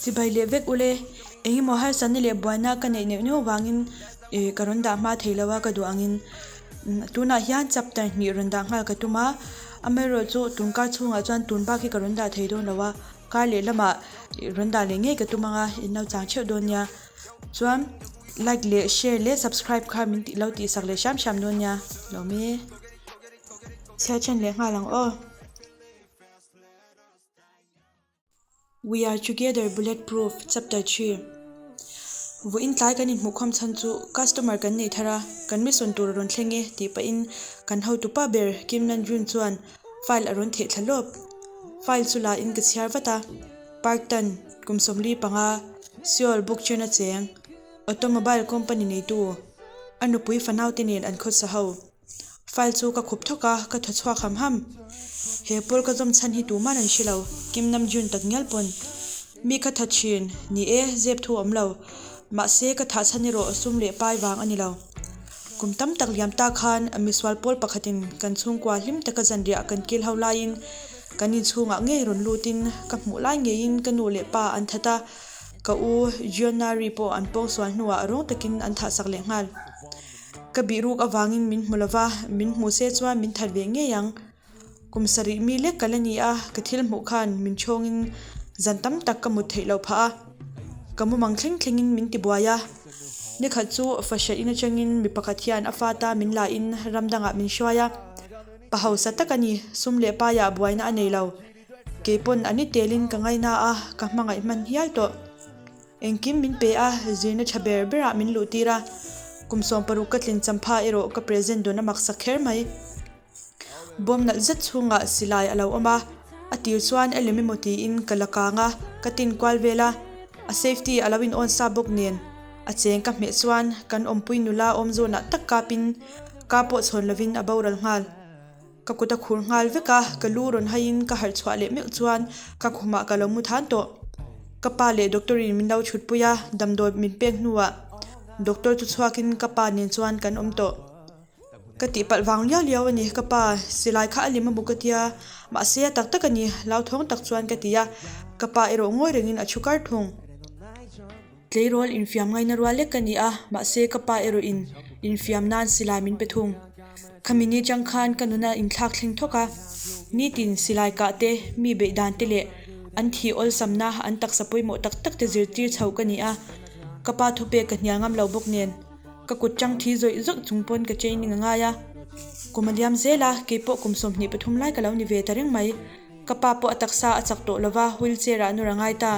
Chibai leh vek ule, engemaw harsatna leh buaina ka neih neuh neuh vangin ih ka rawn dah hma thei lo a ka duh angin tunah hian chapter hnih rawn dah nghal ka tum a, amaherawhchu tun kar chhungah chuan tun bak hi ka rawn dah thei dawn lo a, kar leh lamah rawn dah leh ngei ka tum ang a, in lo chang theuh dawn nia. Chuan like leh share leh subscribe kha min tih lo tih sak leh hram hram dawn nia lo me. Chhiar then leh nghal ang aw. We are together bullet proof chapter 3 Vawiin tlai kan inhmuhkhawm chhan chu customer kan nei thar a, kan mission tur a rawn thleng e tih pahin kan hotupa ber Kim Namjoon chuan file a rawn theh thla lawp. File chu la in ka chhiar vat a. Parkton, kum 45, Seoul Bukchon a cheng, automobile company neitu, a nupui fanaute nen an khawsa ho. File chu ka khup thawk a, ka thaw chhuak ham ham. He pawl ka zawm chhan hi tuman an hre lo, Kim Namjoon tak ngial pawn. Mi ka tha thin, ni e, zep thu a awm lo. Mahse, ka thah chhan erawh sum leh pai vang a ni lo. Kum tam tak liam ta khan misual pawl pakhatin kan chhungkua hlim taka zanriah kan kil ho laiin Kan inchhungah ngei rawn lutin ka hmuh lai ngeiin ka nu leh pa an that a, ka u Gionari pawh an pawngsual hnuah rawng takin an thahsak leh nghal. Ka bih ruk avangin min hmu lova, min hmu se chuan min that ve ngei ang. Kum sarih mi lek ka la ni a, ka thil hmuh khan min chhawngin zan tam tak ka mut theih loh phah a, ka mumang thleng thlengin min tibuai a. Nikhat chu fahriat in atangin mi pakhat hian a fata min la in ram dangah min hruai a. Pa hausa tak a ni, sum leh paiah buaina a nei lo. Kei pawn a ni telin ka ngaina a, ka hmangaih hman hial tawh. Engkim min pe a, zirna tha ber berah min luh tir a. Kum 16 ka tlin champha erawh ka present dawn a maksak kher mai. Bawm nalh zet chhungah silai a lo awm a, a tir chuan a lem emaw tiin ka la kang a, ka tin kual vel a. A safety a lo in on sa bawk nen, a cheng ka hmeh chuan kan awmpui nula awm zawnah tak kapin Ka pawh chhawn lovin a boral nghal. Ka kut a khur nghal vek a, ka lu rawn haiin ka harh chhuah leh meuh chuan ka khumah ka lo mu than tawh. Ka pa leh doctor in min lo chhutpui a, damdawi min pek hnuah doctor chu chhuakin ka pa nen chuan kan awm tawh. Ka tihpalh vang liau liau a ni ka pa, silai kha a lim a bu ka tia, mahse a tak tak a ni, hlauthawng tak chuan ka ti a, ka pa erawh ngawi rengin a thu kar thung. Tleirawl infiam ngaina rual lek ka ni a, mahse ka pa erawh in infiam nan silai min pe thung. Khami ni chang khan ka nuna inthlak thleng thawk a, nitin silai kah te, mi beih dan te leh an thih awlsamna an taksa pawimawh tak tak te zirtir chho ka ni a, ka pa thupek ka hnial ngam lo bawk nen ka kut chang thi zawih zawih chung pawn ka training a ngai a. Kum a liam zel a, keipawh kum 23 lai ka lo ni ve ta reng mai. Ka pa pawh a taksa a chak tawh lova, wheelchair ah nawr a ngai ta.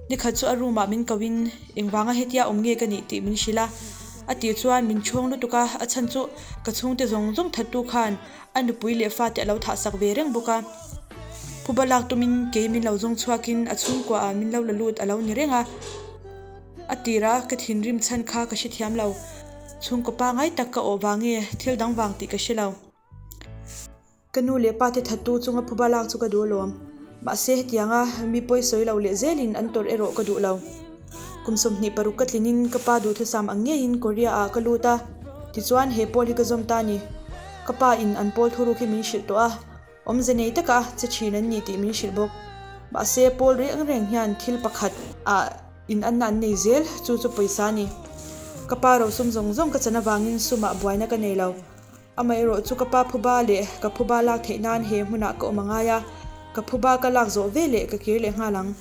Nikhat chu a room ah min ko in, engvanga hetia awm nge ka nih tih min hrilh a. A tih chuan min chhawng lutuk a, a chhan chu ka chhungte zawng zawng thattu khan a nupui leh fate a lo thah sak ve reng bawk a. Phuba lak tumin kei min lo zawng chhuakin a chhungkua ah min lo la lut a lo ni reng a. A tira ka thinrim chhan kha ka hrethiam lo. Chhungkaw pangai tak ka awh vang nge thil dang vang tih ka hre lo. Ka nu leh pa te thattu chunga phuba lak chu ka duh alawm. Mahse hetianga mi pawi sawi lo leh zelin an tawrh erawh ka duh lo. Kum 26 ka tlinin ka pa duhthusam ang ngeiin Korea ah ka lut a, tichuan he pawl hi ka zawm ta a ni. Ka pa in an pawl thuruk hi min hrilh tawh a, awmze nei taka che thin an ni tih min hrilh bawk. Mahse pawl reng reng hian thil pakhat ah in anna an nei zel, chu chu pawisa a ni. Ka pa rosum zawng zawng ka chan avangin sumah buaina ka nei lo. Amaherawh chu ka pa phuba leh ka phuba lak theih nan he hmunah ka awm a ngai a, ka phuba ka lak zawh ve leh ka kir leh nghal ang.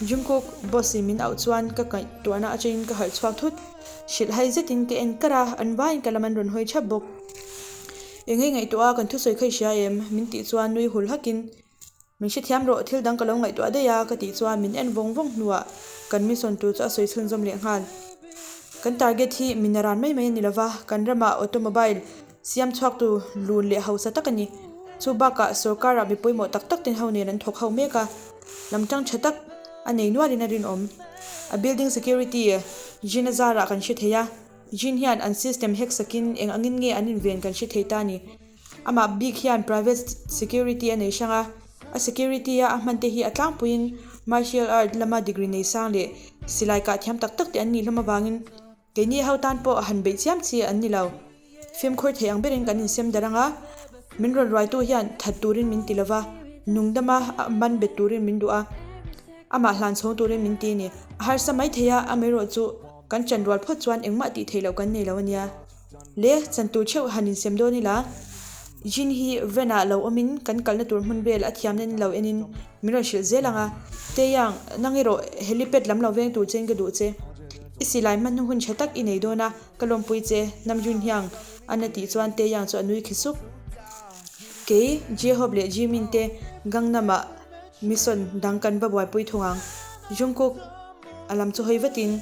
Jungkook boss in min auh chuan ka ngaihtuahna atangin ka harh chhuak thut. Hrilh hai zetin ka en kar a, an vaiin ka lam an rawn hawi thap bawk. Eng nge ngaihtuah a kan thusawi kha i hria em? Min tih chuan nui hul hakin Min hrethiam rawh, thil dang ka lo ngaihtuah daih a, ka tih chuan min en vawng vawng hnuah kan mission tur chu a sawi chhunzawm leh nghal. Kan target hi min a ran mai mai a ni lova, kan ramah automobile siam chhuaktu lun leh hausa tak a ni. Chu bakah sorkarah mi pawimawh tak tak ten ho nen an thawk ho mek a, lamtang tha tak a nei nualin a rinawm. A building security Jin a zarah kan hre thei a, Jin hian an system hack sakin eng angin nge an inven kan hre thei ta a ni. Amah bik hian private security a nei hrang a, a security a a hman te hi a tlangpuiin martial art lama degree nei sang leh silai kah thiam tak tak te an nih hlawm avangin keini ho tan pawh han beih chiam chi an ni lo. Fimkhur thei ang berin kan insem darh ang a, min rawn ruaitu hian that turin min ti lova, nungdama a man bet turin min duh a. Amah hlan chhawng turin min ti a ni. A harsa mai thei a, amaherawh chu kan chan rual phawt chuan engmah tih theih loh kan nei lo a nia. Le, chan tur theuh han insem dawn ila, Jin hi van ah lo awmin kan kalna tur hmun vel a thiamna in lo enin min rawn hrilh zel ang a, Taeyang, nang erawh helipad lam lo veng tur chein ka duh che. I silai hman hun tha tak i nei dawn a, ka lawmpui che, Namjoon hiang a na tih chuan Taeyang chu a nui khi suk. Kei, J-Hope leh Jimin te Gangnam ah mission dang kan va buaipui thung ang. Jungkook a lam chu hawi vatin,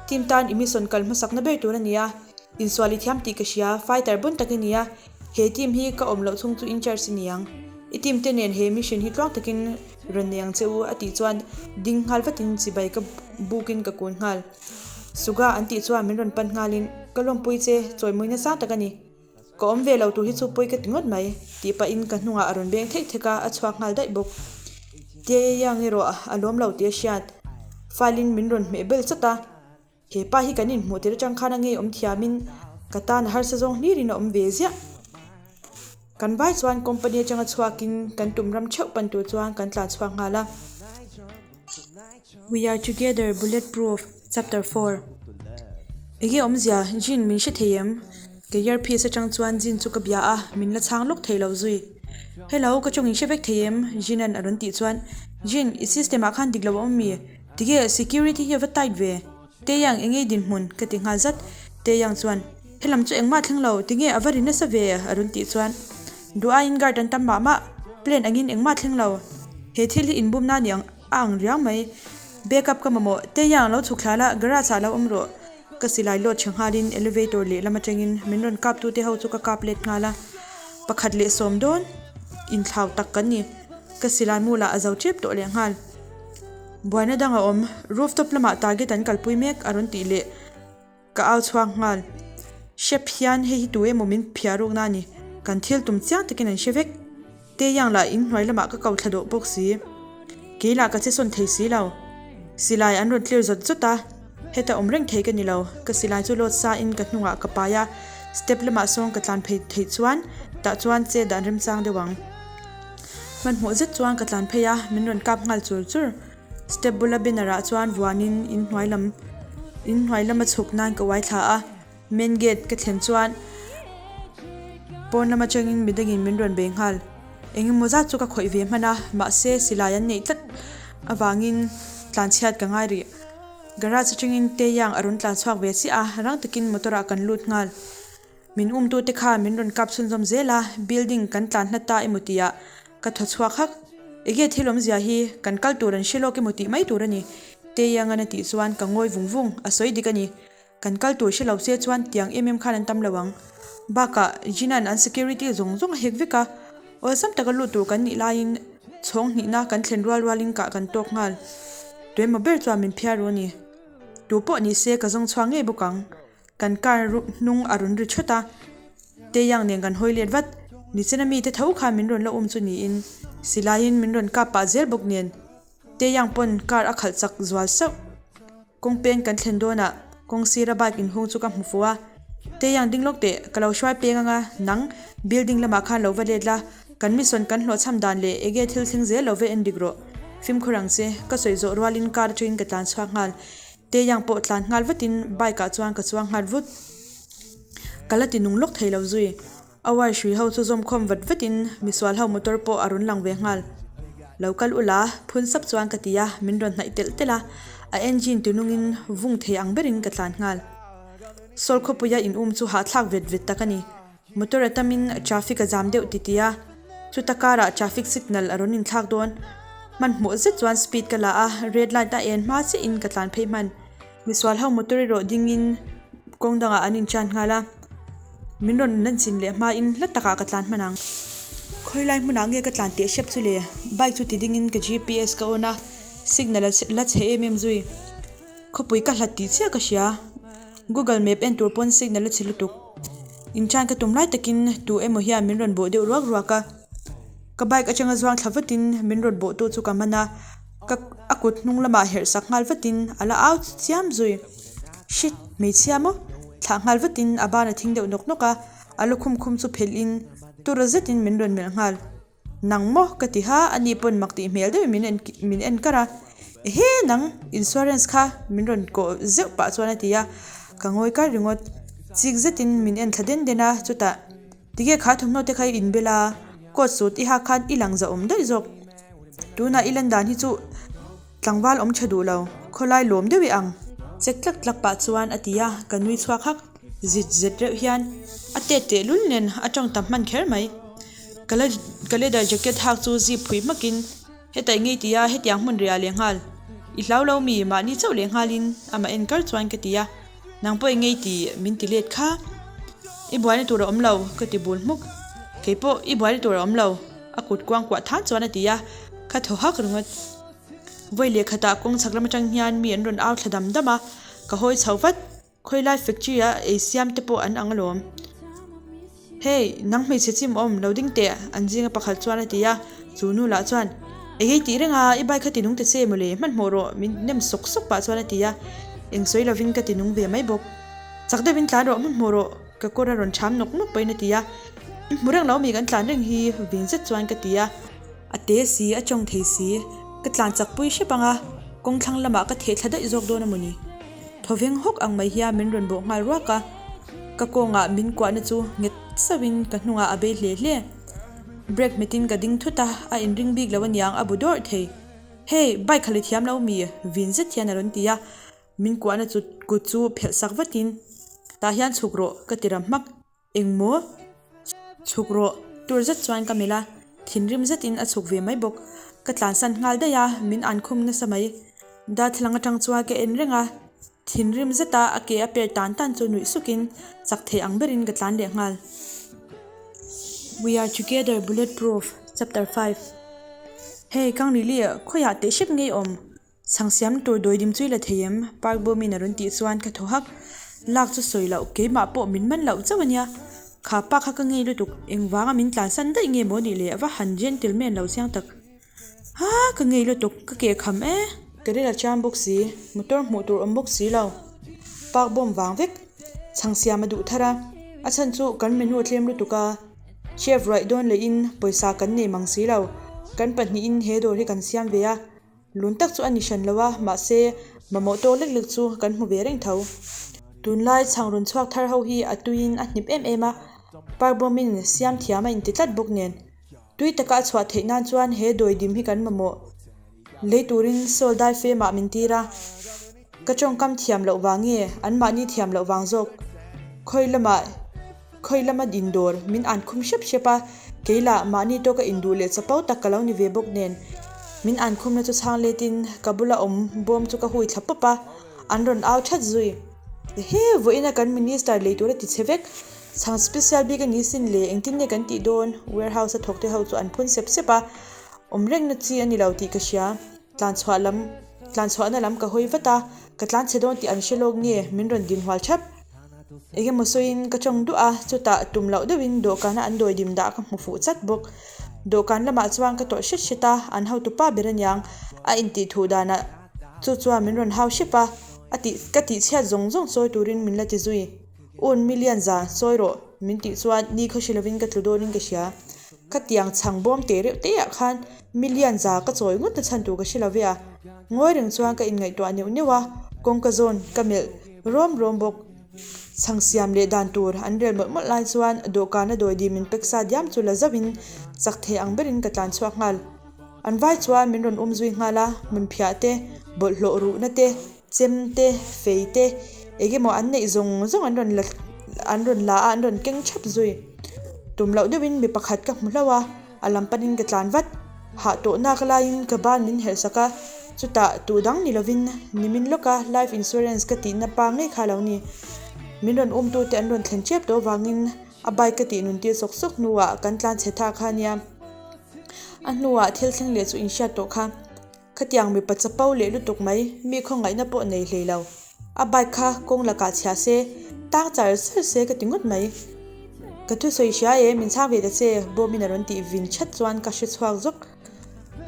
Team tan i mission kal hmasakna ber tur a ni a, insual i thiam tih ka hria, fighter bun tak i ni a, he team hi ka awm loh chhung chu in charge i ni ang. I team te nen he mission hi tluang takin rawn nei ang che u a tih chuan ding nghal vatin chibai ka bukin ka kun nghal. Suga an tih chuan min rawn pan nghalin, Ka lawmpui che, chawimawi nasa tak a ni. Ka awm ve lo tur hi chu pawi ka ti ngawt mai, tih pahin ka hnungah a rawn beng theih thek a, a chhuak nghal daih bawk. Taeyang erawh a lawm lo tih a hriat. File in min rawn hmeh bel chawt a, he pa hi kan inhmuh tir atang khan a ngei awm thiamin ka tan a harsa zawng hlirin a awm ve ziah. Kan vai chuan company atanga chhuakin kan tum ram theuh pan tur chuan kan tlan chhuak nghal a. We are together bulletproof chapter 4 Enge awmzia Jin min hre thei em? Ka earpiece atang chuan Jin chu ka bia a, min la chhang lawk thei lo zui. Hello, ka tawng in hre vek thei em? Jin an a rawn tih chuan Jin, i system ah khan dik lo a awm mi? Tige security hi a va tight ve? Taeyang enge i dinhmun? Ka ti nghal zat. Taeyang chuan Helam chu engmah thleng lo, tinge a va ri nasa ve? a rawn tih chuan Duh aiin guard an tam mah mah, plane angin engmah thleng lo. He thil hi inbumna ni ang a ang riau mai. Backup ka mamawh, Taeyang lo chhuk thla la, garage ah lo awm rawh. Ka silai load tha nghalin elevator lehlam atangin min rawn kap tute ho chu ka kap let nghal a. Pakhat leh sawm dawn inthlau tak kan ni. Ka silai mu lah a zo tep tawh leh nghal. Buaina dang a awm, rooftop lamah target an kalpui mek a rawn tih leh. Ka au chhuak nghal. Hrep hian hei hi tu emaw min phiah rukna a ni. Kan thil tum chiang takin an hre vek. Taeyang lah in hnuai lamah ka ko thla dawh bawk si. Kei lah ka che sawn thei si lo. Silai an rawn clear zawt zawt a, heta awm reng thei ka ni lo. Ka silai chu load sa in ka hnungah ka pai a, step lamah sawn ka tlan phei theih chuan tah chuan che dan remchang deuh ang. Hmanhmawh zet chuan ka tlan phei a, min rawn kap nghal chur chur. Step bula banner ah chuan vuanin in hnuai lam in hnuai lama chhuk nan ka uai thla a main gate ka thlen chuan pawn lam atangin midangin min rawn bei nghal engemaw zat chu ka khawih ve hman a mahse silai an neih tlat avangin tlanchhiat ka ngai rih garage atangin Taeyang a rawn tlan chhuak ve chiah a rang takin motor ah kan lut nghal. Min umtute khan min rawn kap chhunzawm zel a, building kan tlan hla ta emaw tihah ka thaw chhuak hak. Ege thil awmzia hi kan kal tur an hre lawk emaw tih mai tur a ni. Taeyang-an a tih chuan ka ngawi vung vung, a sawi dik a ni. Kan kal tur hre lo se chuan tiang em em khan an tam lo ang. Bakah Jin-a'n an security zawng zawng a hek vek a, awlsam taka lut tur kan nih laiin chhawng hnihna kan thlen rual rualin kah kan tawk nghal. Tuemaw ber chuan min phiar ru a ni. Tu pawh ni se ka zawng chhuak ngei bawk ang. Kan car hnung a rawn ri thawt a, Taeyang nen kan hawi let vat. Nichina mite tho khan min rawn la um chu niin silaiin min rawn kap pah zel bawk nen Taeyang pawn car a khalh chak zual sauh. Kawng peng kan thlen dawnah kawng sira bike inhung chu ka hmu fuh a, Taeyang ding lawk teh, ka lo hruai peng anga nang building lamah khan lo va let la, kan mission kan hlawhchham dan leh ege thil thleng zel lo ve en dik rawh. Fimkhur ang che, ka sawi zawh rualin car atangin ka tlan chhuak nghal. Taeyang pawh tlan nghal vatin bike ah chuan ka chuang nghal vut. Ka la ti nung lawk thei lo zui. A wire hrui ho chu zawm khawm vat vatin misual ho motor pawh a rawn lang ve nghal. Lo kal ula, phun sap chuan ka ti a, min rawn hnaih telh telh a. A engine ti nungin vung thei ang berin ka tlan nghal. Sawl khawpuia in um chu hahthlak vet vet tak a ni. Motor a tamin traffic a zam deuh titi a, chuta karah traffic signal a rawn inthlak dawn. Hmanhmawh zet chuan speed ka la a, red light a en hma chiahin ka tlan phei hman. Misual ho motor erawh dingin kawng dangah an inchan nghal a, min rawn lanchin leh hmain hla takah ka tlan hman ang. Khawilai hmunah nge ka tlan teh hrep chu le? Bike chu ti dingin ka GPS ka on a, signal a la chhe em em zui. Khawpui ka hlat tih chiah ka hria. Google map en tur pawn signal a chhe lutuk. Inṭan ka tum lai takin tu emaw hian min rawn bawh deuh ruak ruak a. Ka bike atanga zuang thla vatin min rawn bawh tu chu ka man a, ka a kut hnung lamah herh sak nghal vatin a la au chiam zui. Shit! Hmeichhia maw? Thlah nghal vatin a ban a thing deuh nawk nawk a, a lukhum khum chu phelh in tura zetin min rawn melh nghal. Nang maw? Ka ti ha, ani pawn mak tih hmel deuhin min en min en kar a. Ehe nang insurance kha min rawn kawh zeuh pah chuan a ti a, ka ngawi kar ringawt. Chik zetin min en thla den den a, chutah tige kha thawmhnaw te kha i inbel a, coat suit i hak khan i lang zahawm daih zawk. Tunah i lan dan hi chu tlangval awm tha duh lo, khawlai lawm deuh i ang. Chek tlak tlak pah chuan a ti a, ka nui chhuak hak. Zit zet reuh hian a tet tehlul nen a tawng tam hman kher mai. Ka leather jacket hak chu zip phui hmakin Heta i ngei ti a, hetiang hmun riah leh nghal. I hlau lo mi, mahni chauh leh nghalin amah en kar chuan ka ti a, nang pawh i ngei ti min ti let kha. I buaina tur a awm lo, ka ti bul hmuk. Kei pawh i buaina tur a awm lo, a kut kuang kuah than chuan a ti a, ka thaw hak ringawt. Vawi leh khatah kawng chhak lam atang hian mi an rawn au thla dam dam a, ka hawi chho vat. Khawilai factory a ei siam te pawh an ang alawm. Hey, nang hmeichhe chim awm, lo ding teh, an zinga pakhat chuan a ti a. Chu nu lah chuan, Eng ei tih reng a, i bike kha ti nung ta che mawle, hmanhmawh rawh, min nem sawk sawk pah chuan a ti a. Eng sawi lovin ka ti nung ve mai bawk. Chak deuhin tlan rawh, hmanhmawh rawh, ka kawr a rawn ṭham nawk nawk pahin a ti a. I hmu reng lo mi kan tlan reng hi, vin zet chuan ka ti a. A te si, a tawng thei si. Ka tlan chak pui hrep ang a, kawng thlang lamah ka theh thla daih zawk dawn a mawni. Thawveng hawk ang mai hian min rawn bawh nghal ruak a, ka kawngah min kuahna chu nghet sauhin ka hnungah a bei hle hle. Brake hmetin ka ding thut a, a inring bik lo aniang a bu dawrh thei. Hey, bike kha li thiam lo mi? Vin zet hian a rawn ti a, min kuahna chu kut chu phelh sak vatin, Tah hian chhuk rawh ka ti ram hmak. Engmaw? Chhuk rawh. Tur zet chuan ka melh a, thinrim zetin a chhuk ve mai bawk. Ka tlansan nghal daih a, min an khum nasa mai. Darthlalang atang chuan ka en reng a, thinrim zeta a ke a per tan tan chu nuih sukin chak thei ang berin ka tlan leh nghal. We are together bulletproof chapter 5 Hey Kanglili, khawiah teh hrep ngei awm? Chhang siam tur dawidim chu i la thei em? Park Bawmin a rawn tih chuan ka thaw hak. Lak chu sawi loh, keimah pawh min man loh chauh a nia. Kha pa kha ka ngei lutuk, engvanga min tlansan daih nge maw nih le, a va han gentleman lo chiang tak. Ha, ka ngei lutuk, ka ke kham e. Ka ril a chiang bawk si, motor hmuh tur awm bawk si lo. Park Bawm vang vek, chhang siam a duh thar a, a chhan chu kan menu a tlem lutuk a. Chef ruaih dawn lehin pawisa kan nei mang si lo, kan pahnihin he dawr hi kan siam ve a. Lun tak chu a ni hran lo a, mahse mamawh tawk lek lek chu kan hmu ve reng tho. Tunlai chhang rawn chhuak thar ho hi a tuiin a hnip em em a, park bawmin siam thiam a inti tlat bawk nen. Tui taka a chhuah theih nan chuan he dawidim hi kan mamawh lei turin sawl dai femah min tir a. Ka tawngkam thiam loh vang nge anmahni thiam loh vang zawk? Khawi lamah khawi lama indawr min an khum hrep hrep a, kei lah mahni tawka induh leh chapo tak ka lo ni ve bawk nen min an khumna chu chhang letin ka bula awm bawm chu ka hui thla pawp a, an rawn au that zui. Ehe, vawiina kan minister lei tur a ti che vek. Chhang special bik a ni sin le, engtin nge kan tih dawn? Warehouse a thawkte ho chu an phun sep sep a, awm rengna chi a ni lo tih ka hria. Tlanchhuah lam tlanchhuahna lam ka hawi vat a, ka tlanchhe dawn tih an hre lawk nge min rawn din hual thap. Eng emaw sawiin ka tawng duah a, chutah tum loh deuhin dawhkana an dawidim dah ka hmu fuh chat bawk. Dawhkan lamah chuan ka tawlh hret hret a, an hotu pa ber aniang a intih thuh danah chu chuan min rawn hau hrep a, a tih ka tihchhiat zawng zawng sawi turin min la ti zui. Un million za sawi rawh min tih chuan ni khawhri lovin ka tlu dawnin ka hria. Ka tiang chhang bawm teh reuh te ah khan million za ka chawi ngawt na chhan tur ka hre lo ve a. Ngawi reng chuan ka inngaihtuah neuh neuh a, kawngka zawn ka melh rawm rawm bawk. Chhang siam leh dan tur an rel mawlh mawlh lai chuan dawhkana dawidi min pek sa diam chu la zauh in chak thei ang berin ka tlan chhuak nghal. An vai chuan min rawn um zui nghal a, hmun phiah te, bawlhhlawh ruhna te, Chem te, fei te, eng emaw an neih zawng zawng an rawn la an rawn la a, an rawn keng thap zui. Tum loh deuhin mi pakhat ka hmu hlauh a, a lam panin ka tlan vat. Hah tawh nak laiin ka ban min herh sak a, chutah tuh dang ni lovin nimin lawka life insurance ka tihna pa ngei kha lo ni. Min rawn umtute an rawn thlen tep tawh avangin a bike ka tih nun tir sawk sawk hnuah kan tlan chhe tha kha nia. A hnuah thil thleng leh chu inhriat tawh kha. Khatiang mipa chapo leh lutuk mai, mi khawngaihna pawh nei hlei lo. A bike kha kawng lakah chhia se, tang char char se ka ti ngawt mai. Ka thusawi hria e, min chhang ve ta che, Bawmin a rawn tih vin chat chuan ka hre chhuak zawk.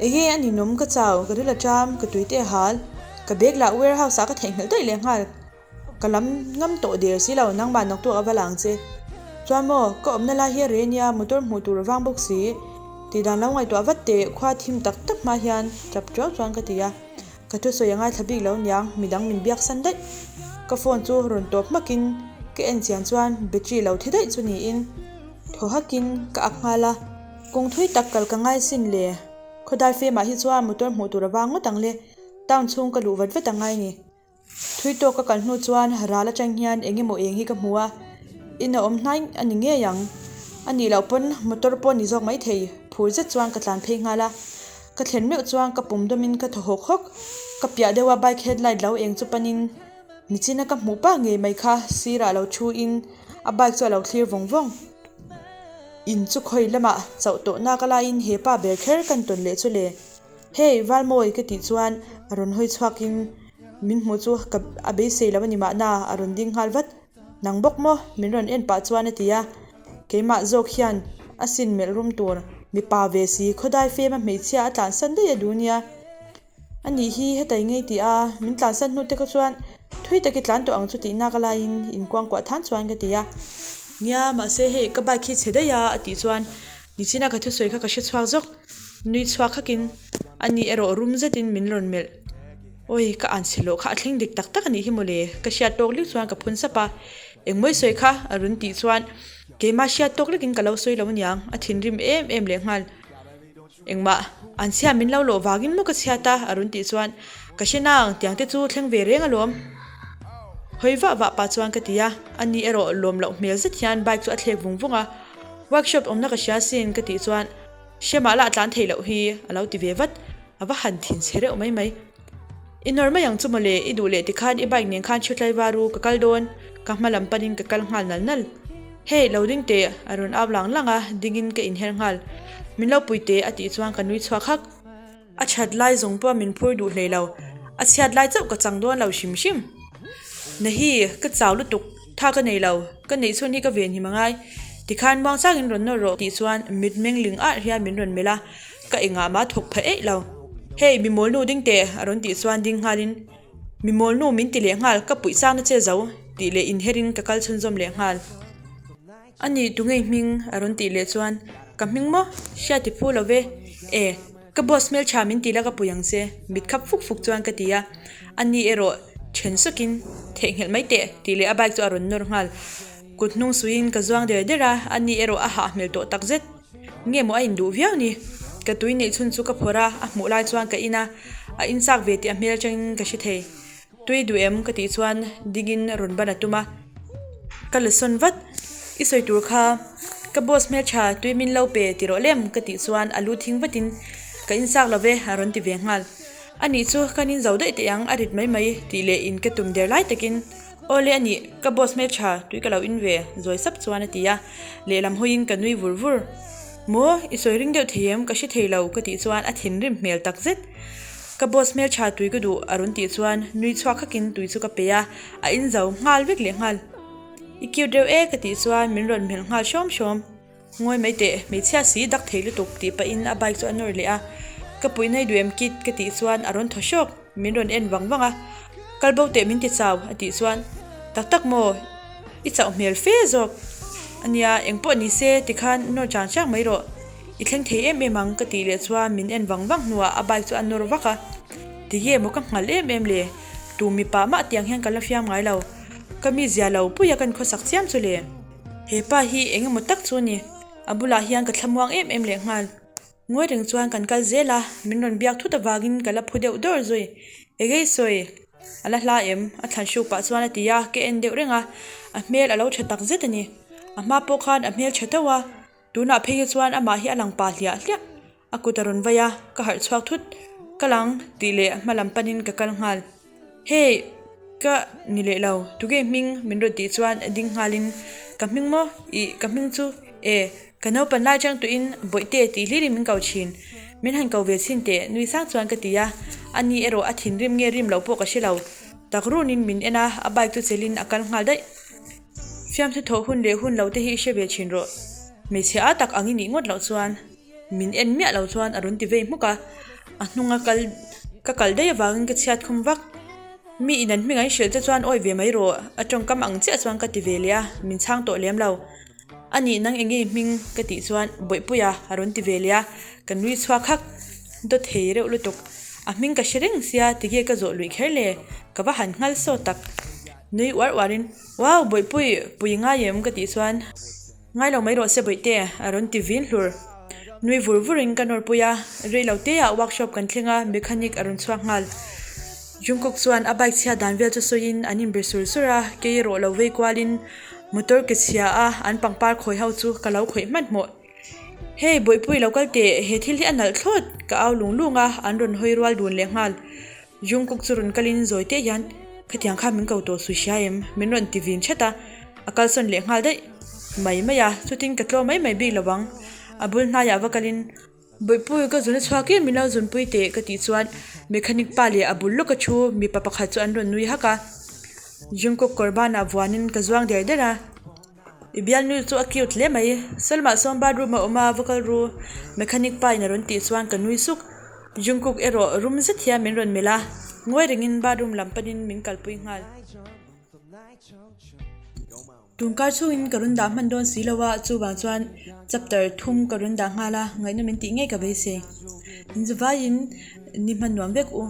Enge a ninawm ka chau, ka ril a ṭam, ka tui te a hal. Ka bag lah warehouse ah ka theihnghilh daih leh nghal. Ka lam ngam tawh der si lo, nangmah naktuak a va lang che. Chuan maw, ka awmna lai hi a reh nia, motor hmuh tur a vang bawk si. Tih dan lo ngaihtuah vat teh, khua thim tak tak hma hian tap tiau chuan ka ti a. Ka thusawi a ngaithla bik lo niang, midang min biak san daih. Ka phone chu rawn tawp hmakin ka en chian chuan battery lo thi daih chu niin thaw hakin ka ak nghal a. Kawng thui tak kal ka ngai sin le. Khawdai femah hi chuan motor hmuh tur a vang ngawt ang le. Town chhung ka luh vat vat a ngai ni. Thui tawk ka kal hnu chuan ral atang hian eng emaw eng hi ka hmu a, in a awm hnai a ni ngei ang. A nih loh pawn motor pawh a ni zawk maithei, phur zet chuan ka tlan phei nghal a. Ka thlen meuh chuan ka pum dawmin ka thaw hawk hawk. Ka piah deuha bike headlight lo eng chu panin nichina ka hmuh pah ngei mai kha sirah lo thu in a bike chu a lo thlir vawng vawng. In chu khawi lamah chauh tawh nak alaiin he pa ber kher kan tawn leh chu le. Hey, Valmawi ka tih chuan a rawn hawi chhuakin min hmuh chu ka a beisei lo a ni mahna a rawn ding nghal vat. Nang bawk maw? Min rawn en pah chuan a ti a. Keimah zawk hian a sin melh rum tur mipa ve si khawdai fema hmeichhia a tlansan daih a duh nia. A nih hi hetai ngei tih a, min tlansan hnu te kha chuan thui tak i tlan tawh ang chu tih nak alaiin inkuangkuah than chuan ka ti a. Nia, mahse hei ka bike hi chhe daih a a tih chuan Nichina ka thusawi kha ka hre chhuak zawk. Nui chhuak hakin ani erawh rum zetin min rawn melh. Awi, ka an chhe loh kha a thleng dik tak tak a nih hi mawle, ka hriat tawk lek chuan ka phun sap a. Engmawi sawi kha a rawn tih chuan keimah hriat tawk lekin ka lo sawi lo aniang, a thinrim em em leh nghal. Engmah, an chhia min lo lawh vangin maw ka chhiat a a rawn tih chuan ka hre nang, tiang te chu thleng ve reng alawm. Hawi vah vah pah chuan ka ti a, ani erawh lawm loh hmel zet hian bike chu a thlek vung vung a. Workshop awmna ka hria sin ka tih chuan Hremah lah tlan theih loh hi a lo ti ve vat, a va han thin chhe reuh mai mai. I nawr mai ang chu mawle, i duh leh tikhan i bike nen khan thu tlaivar u, ka kal dawn, ka hma lam panin ka kal nghal nal nal. Hey, lo ding teh, a rawn au lang lang a, dingin ka inher nghal. Min lo pui teh a tih chuan ka nui chhuak hak. A that lai zawng pawh min phur duh hlei lo, a chhiat lai chauh ka chang dawn lo hrim hrim. Nahi, ka chau lutuk, tha ka nei lo, ka neih chhun hi ka ven him angai. Tikhan muang changin rawn nawr rawh tih chuan mit meng ling arh hian min rawn melh a, ka engah mah thawk pha eih lo. Hey, mi mawlnu ding teh a rawn tih chuan ding nghalin, Mi mawlnu min ti leh nghal, ka puih changna che zo tih leh inherin ka kal chhunzawm leh nghal. A nih tu ngei hming a rawn tih leh chuan, Ka hming maw? Hria ti phu lo ve. E, ka boss hmeltha min ti la ka pui ang che, mit khap fuk fuk chuan ka ti a. A ni erawh then sawkin, Theihnghilh mai teh, tih leh a bike chu a rawn nawr nghal. Kut hnung suiin ka zuang der der a, a ni erawh a hah hmel tawh tak zet. Nge maw a induh viau ni? Ka tui neih chhun chu ka phawrh a, a hmuh lai chuan ka in a, a inchak ve tih a hmel atangin ka hre thei. Tui duh em? Ka tih chuan dingin rawn ban a tum a, ka la sawn vat. I sawi tur kha ka boss hmeltha tui min lo pe ti rawh lem ka tih chuan a lu thing vatin ka inchak lo ve a rawn ti ve nghal. A nih chu kan inzo daih teh ang a rit mai mai tih leh in ka tum der lai takin Aw le a nih, ka boss hmeltha tui ka lo in ve zawi sap chuan a ti a, lehlam hawiin ka nui vur vur. Maw, i sawi ring deuh thei em? Ka hre thei lo ka tih chuan a thinrim hmel tak zet. Ka boss hmeltha tui ka duh a rawn tih chuan nui chhuak khakin tui chu ka pe a, a in zo nghal vek leh nghal. I cute reuh e ka tih chuan min rawn hmelh nghal hrawm hrawm. Ngawi mai teh, hmeichhia si dak thei lutuk tih pahin a bike chu a nawr leh a, Ka puih nai duh em kid ka tih chuan a rawn thaw hrawk, min rawn en vang vang a, Kal bo teh min ti chau a tih chuan Tak tak maw? I chauh hmel fe zawk a nia, engpawh ni se tikhan nawr chang chang mai rawh, i thleng thei em em ang ka tih leh chuan min en vang vang hnuah a bike chu a nawr vak a, Tige maw ka nghal em em le, tu mipa mah tiang hian ka la fiam ngai lo, ka mizia lo puia kan khawsak chiam chu le. He pa hi eng emaw tak chu a ni, a bulah hian ka thlamuang em em leh nghal. Ngawi reng chuan kan kal zel a, min rawn biak thut avangin ka la phu deuh dawr zui. Egei sawi, a la hla em? A thlan hruk pah chuan a ti a, ka en deuh reng a, a hmel a lo tha tak zet a ni. A hma pawh khan a hmel tha teuh a, tunah phei hi chuan amah hi a lang pa hliah hliah. A kut a rawn vai a, ka harh chhuak thut. Ka lang tih leh hma lam panin ka kal nghal. Hey, ka ni leh lo, tuge hming min rawn tih chuan ding nghalin ka hming maw? Ih, ka hming chu e, ka naupan lai chang tuin Bawihte tih hlirin min ko thin. Min han ko ve chhin teh nui sang chuan ka ti a, ani erawh a thinrim nge rim loh pawh ka hre lo. Tak runin min en a, a bike chu chelin a kal nghal daih. Fiamthu thawh hun leh hun lo te hi i hre ve thin rawh. Hmeichhe a tak ang i nih ngawt loh chuan. Min en miah lo chuan a rawn ti vei hmuk a, a hnunga kal ka kal daih avangin ka chhiat khum vak. Mi in an hming an hrilh te chuan awi ve mai rawh, a tawngkam ang chiah chuan ka ti ve leh a, min chhang tawh lem lo. A nih nang eng nge hming ka tih chuan Bawihpuia a rawn ti ve leh a, ka nui chhuak hak. Dawt thei reuh lutuk. A hming ka hre reng sia tige ka zawh luih kher le? Ka va han nghal saw tak. Nui uar uarin, Wow, Bawihpui, pui ngai em? ka tih chuan, Ngai lo mai rawh se Bawihte, a rawn ti vin hlur. Nui vur vurin ka nawrpui a, rei lo teah workshop kan thleng a, mechanic a rawn chhuak nghal. Jungkook chuan a bike chhiat dan vel chu sawiin an inbe sur sur a, kei erawh lo vei kualin motor ke chhia a an pangpar khawi ho chu ka lo khawih hmanhmawh. Hey Bawihpui lo kal teh, he thil hi a nalh thlawt, ka au lung lung a, an rawn hawi rual dun leh nghal. Jungkook chu rawn kalin zawi teh hian, Khatiang kha min ko tawh sui hria em? min rawn ti vin thet a, a kalsawn leh nghal daih mai mai a, chutin ka tlaw mai mai bik lo ang. A bul hnaiah va kalin, Bawihpui ka zun a chhuak em min lo zunpui teh ka tih chuan mechanic pa leh a bul lawka thu mipa pakhat chu an rawn nui hak a, Jungkook kawr banah vuanin ka zuang der der a. I bialnu chu a cute hle mai. Salma sawn bathroom a awm a, va kal ru. Mechanic pa in a rawn tih chuan ka nui suk. Jungkook erawh rum zet hian min rawn melh a, ngawi rengin bathroom lam panin min kalpui nghal. Tunkar chhungin ka rawn dah hman dawn si lo a, chuvang chuan chapter thum ka rawn dah nghal a, ngaihna min tih ngei ka beisei. Inzuvaiin ni hman nuam vek u.